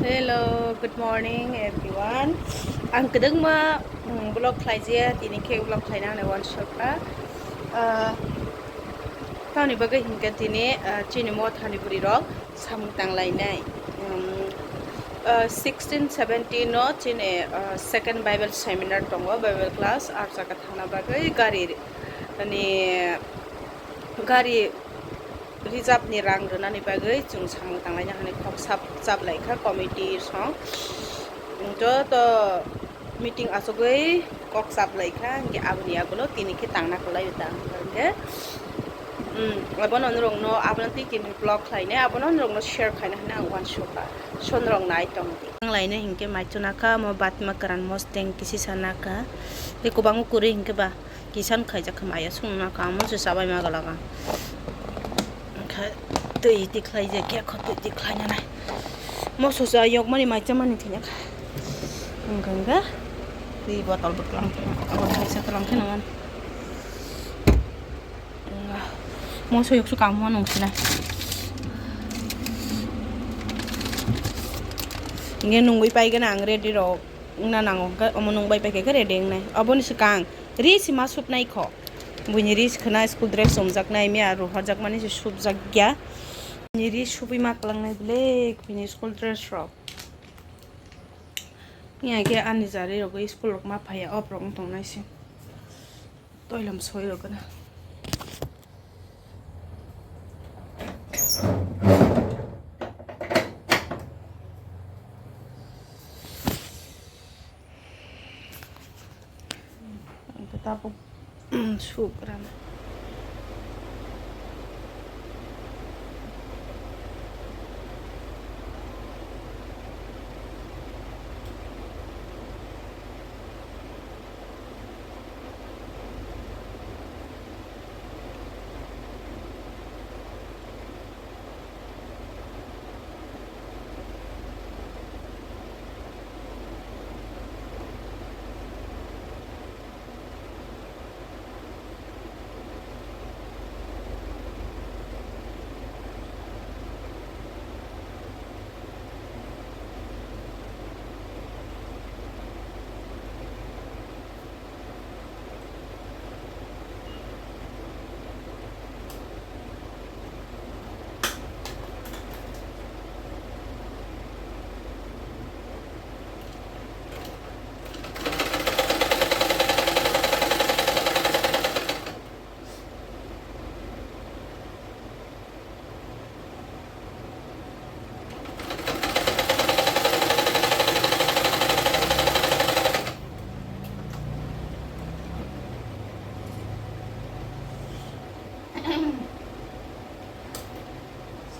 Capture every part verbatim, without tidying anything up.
Hello, good morning everyone. Ang kwdwngma, mm, vlog khlaijaya, tini khe vlog khlaina hwnwi uansukha. Ah, tamni bagwi hinkhe tini, ah, chini mothani bwrwirok samung tanglainai. Um, ah, sixteen seventeen no chini, ah, second Bible seminar tongo, Bible class, ah jaga thangna bagwi gari, ani, gari reserve ni rang rwnani bagwi chwng samung tanglaina hwnwi kok sap chap lai kha committee song. Joto meeting achugwi kok chap lai kha, hinkhe aboni yagulo tini khe tangna kwlai o ta. Hinkhe, um, abono norokno, abono tei tini vlog khlainai, abono norokno share khaina hwnwi ang uansukha. So norok nai tong di. Tanglaina hinkhe maichuna kha, omo batma kwran mosteng kisi sana kha. Tei kwbangma kwrwi hinkhe ba. Kisan khaijak kha maya songna kha, omo se chabai ma gala kha. Kha twi tikhlai je khe kho twi tikhlai nai. Moso sa yok mani mai chamani thina kha. Wngkha wngkha. Twi botol bo tlang khe, abo kaisa tlang khe nang. Moso yok su kam ma nung sinai. Nge nungwi pai gana ang ready rok. Wngna nango, hwnkhe omo nwng bai paikha khe ready wngnai. Oboni swkang ri se ma supnai kho. Buini ri se khwna school dress chumjaknai, miya rohorjakmani se supjakya. Buini ri supui ma kwlangnai belek buini school dress rok. Miya khe ani jari rogwi school rok ma phaiya, off rok wng tongnai se. Toilam soi rok gana. Ang khe tabuk, mm, suk rana.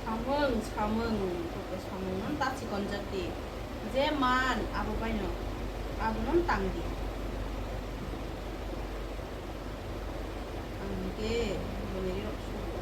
Samung, samung, samung no ta chikonjak di. Je man, abo bai no, abo no tang di. Ang hwnkhe bini rok sugo.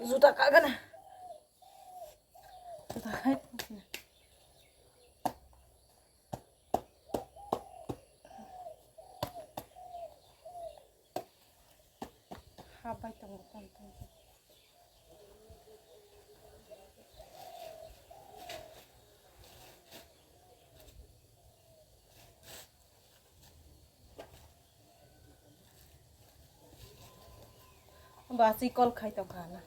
Juta kagana. Juta hai. Habai tongo, ton, ton, ton. Ba si call khai tong kha na.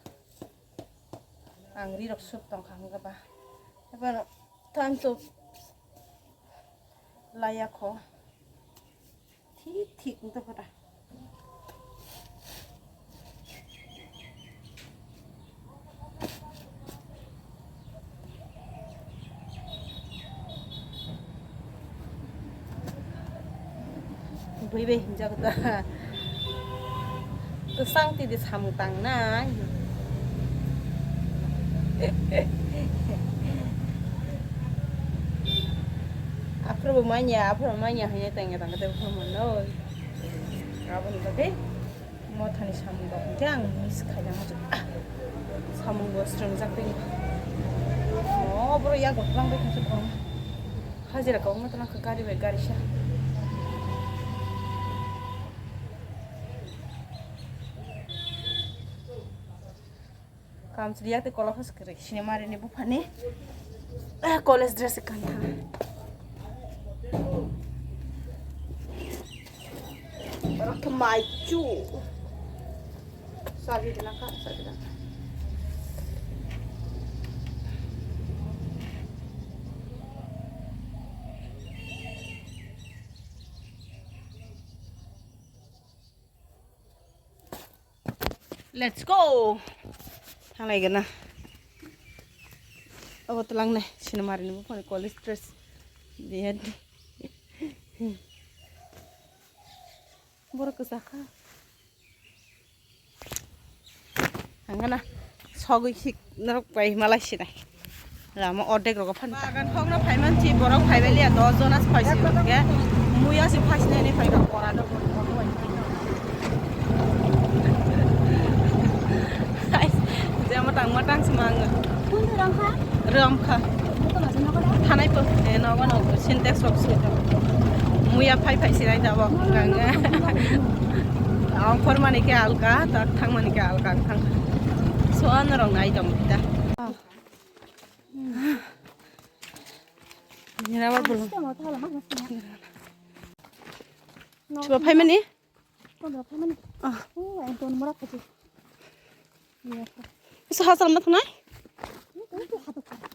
Ang ri rok suk tong kha hwnga ba. Eba thanso laya kho. Thik thik wng tongkha da. Bui bai hinjak da. Kwchang twi di samung tangnai. Aphuru bo manya, aphuru manya hanya tengya tangka tei phuru mano. Aboni bagwi mothani samung rok hwnkhe ang miss khaina muchung. Ah, samung bo srwngjak tei. Mo boro yago twlang bai khasu thong. Hajira kok ma twlang kha gari bai gari sa. Kamchwlwi yak tei kolok phas kwrwi sinimari ni buphani, ah, college dress kan thang. Oro khe mai chu. Sabi dina kha, sabi dina kha. Let's go. Thanglai gana. Abo tlangnai sinimari ni buphani college dress. Biya di. Borok kwchak kha. Ang gana sogwi khik norok bai malai sinai. Lama ordek rogo phan. Bagan hokno phaiman si borok phaibai liya dos jona si phaisi hwnkhe muya si phaisi nai phaiba kora do. Jemo tang ma tang si mango. Kun rang kha? Rom kha. Thanai po, eh, nogo nogo, Sintex rok sui tong. Muya phai phai sinai tabok, ganga. Ongkhor mani khe alka, tak thang mani khe alka, thang. Soan rok nai tong kita. Nira wa bulung. Chuba phai mani? Ah. Oh, ekdom mora khaji. Bisa hasal mat nai?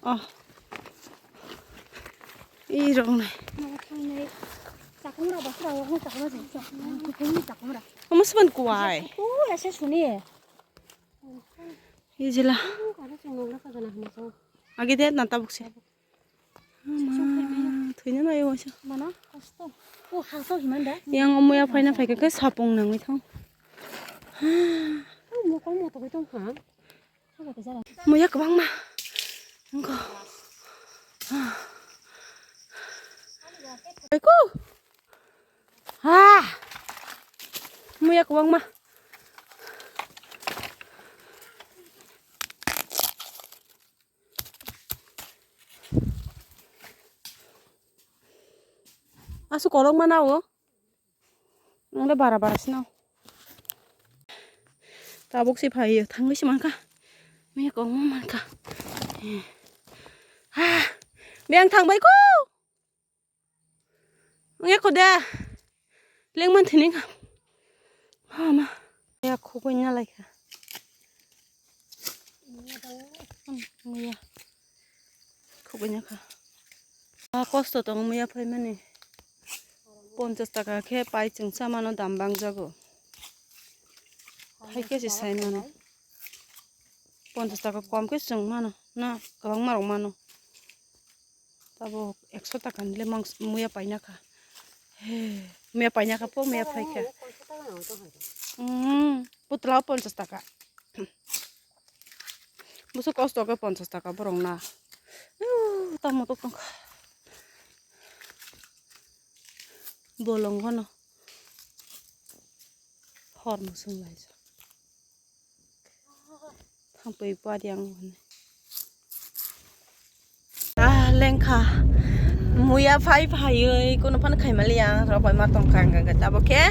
Ah. I rong nai. Mora thang nai. Chakung ra basra, chakung ra. Chakung ra. Omo seban kuai. Oh, ese suni. Ijila. Age de na tabuk se. Ama, thwina nai waisa. Mana kosto. O haso himanda. Yang omoya phaina phaikha khe sapung nangwi thang. O mokol moto bai tong kha. Muya kwbangma. Nangkho. Eko. Ah! Muya kwbangma. Aswk kolokma nao. Nangde bara bara sino. Tabuk si phaiyo, thangwi si mankha. Muya kwbangma mankha. Ah! Beng thangbai ko. Wngya kho de. Lengman thini kha. Ha ma. Ya khugui na lai kha. Muya. Khugui na kha. A kosto tong muya phai mani. Ponchas taka khe pai chwngsa mano dam bang jago. Hai khe si sai mano. Ponchas taka kom khe chwng mano na, kwbangma rok mano. Tabuk ekso taka ni le mangsa muya paina kha. He, muya paina kha po, muya phai kha. Hmm, putla o ponchas taka. Buso kosto khe ponchas taka borok na. Uu, tamo tok tong kha. Bolong hono. Hor musung lai sa. Thangpui pari ang hwnwi. Ah, lengkha. Muya phai phaiwi kuno phano khaimaliya, rok bai ma tongkha ang ga tabo khe.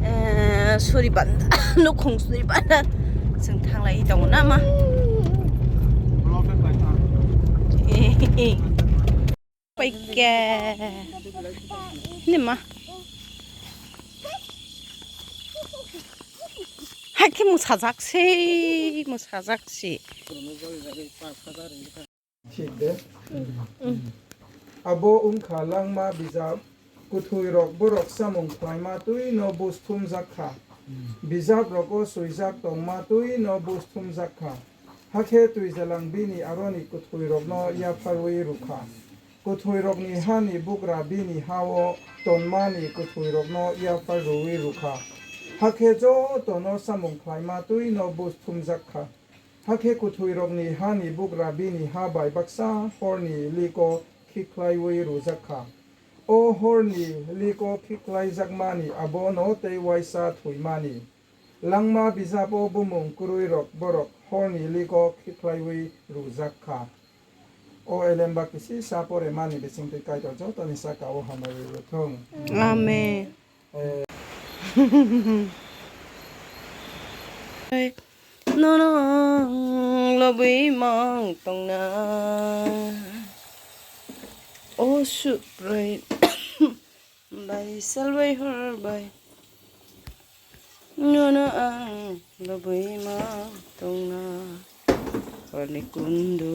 Eh, suri banda, nukhung suri banda. Sing thanglai tongo na ma. Paikhe. Nima. Hakhe musajak se, musajak se. Thik de. Abo wngkha langma bijap, kwthwirok borok samung khlaima twi no buj thumjak kha. Bijap rogo swijak tongma twi no buj thumjak kha. Hakhe twijalang bini aroni kwthwirokno yapharwi rwkha. Kwthwirokni hani bugra bini ha-o tonmani kwthwirokno yaphar rwui rwkha. Hakhe jotono samung khlaima twi no buj thumjak kha. Hakhe kwthwirokni hani bugra bini ha bai baksa horni liko khikhlaiwi rwjak kha. O horni liko khikhlaijakmani abono tei uaisa thwimani. Langma bijabo bumung kwrwirok borok horni liko khikhlaiwi rwjak kha. O elemba kisi sa poremani bisingtwi Kaitor jotoni saka-o hambai rwthung. Amen. Eh. Nono ang lobwi mang tongna. O Supreme. Bai salwai hor bai. Nono ang lobwi ma tongna. Horni kundu.